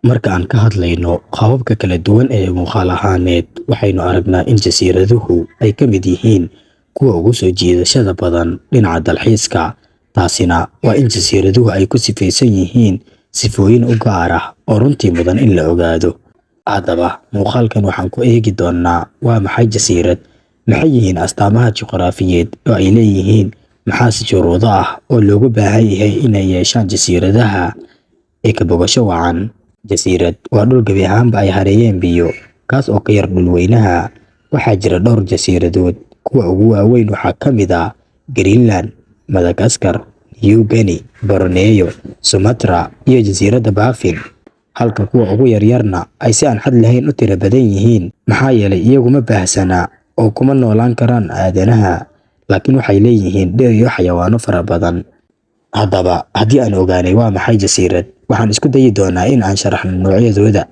Marka aan ka hadlayno qaababka kala duwan ee muuqaal ahaaneed, waxaynu aragnaa in jasiiraduhu ay ka mid yihiin kuwa ugu soo jiidashada badan dhinaca dalxiiska. Taasina waa in jasiiraduhu ay ku sifaysan yihiin sifooyin u gaar ah oo runtii mudan in la ogaado. Haddaba, muuqaalkan waxaan ku eegi doonaa: waa maxay jasiirad, maxay yihiin astaamaha juqraafiyeed oo ay leeyihiin, maxaase shuruudo ah oo loogu baahan yahay inay yeeshaan jasiiradaha ee ka bogasho wacan. Jasiirad waa dhul gebi ahaanba ay hareeyeen biyo, kaas oo ka yar dhulweynaha. Waxaa jira dhowr jasiiradood. Kuwa ugu waaweyn waxaa ka mid ah Greenland, Madagascar, New Guinea, Borneo, Sumatra iyo jasiiradda Baffin, halka kuwa ugu yaryarna ay si aan xad lahayn u tiro badan yihiin, maxaa yeelay iyagu ma baahsana oo kuma noolaan karaan aadanaha, laakiin waxay leeyihiin dhir iyo xayawaano fara badan. Haddaba, haddii aan ogaanay waa maxay jasiirad, waxaan isku dayi doonaa in aan sharaxno noocyadooda.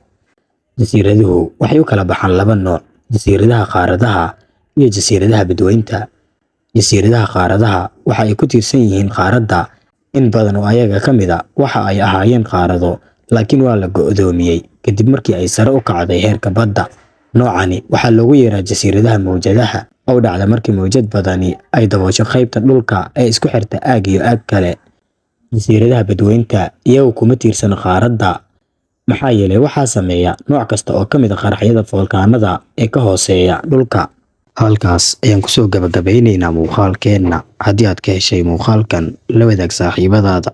Jasiiraduhu waxay u kala baxaan laba nooc: jasiiradaha qaaradaha iyo jasiiradaha badweynta. Jasiiradaha qaaradaha waxa ay ku tiirsan yihiin qaaradda. In badan oo ayaga ka mid ah waxa ay ahaayeen qaarado, laakiin waa la go'doomiyey kadib markii ay sare u kacday heerka badda. Noocani waxaa loogu yeeraa jasiiradaha mawjadaha, oo dhacda markii mawjad badani ay daboosho qaybta dhulka ee isku xirta aag iyo aag kale. Jasiiradaha badweynta iyagu kuma tiirsana qaaradda, maxaa yeelay waxaa sameeya nooc kasta oo ka mid ah qaraxyada foolkaanada ee ka hooseeya dhulka. Halkaas ayaan kusoo gabagabeynaynaa muuqaalkeenna. Haddii aad ka heshay muuqaalkan, la wadaag saaxiibadaada.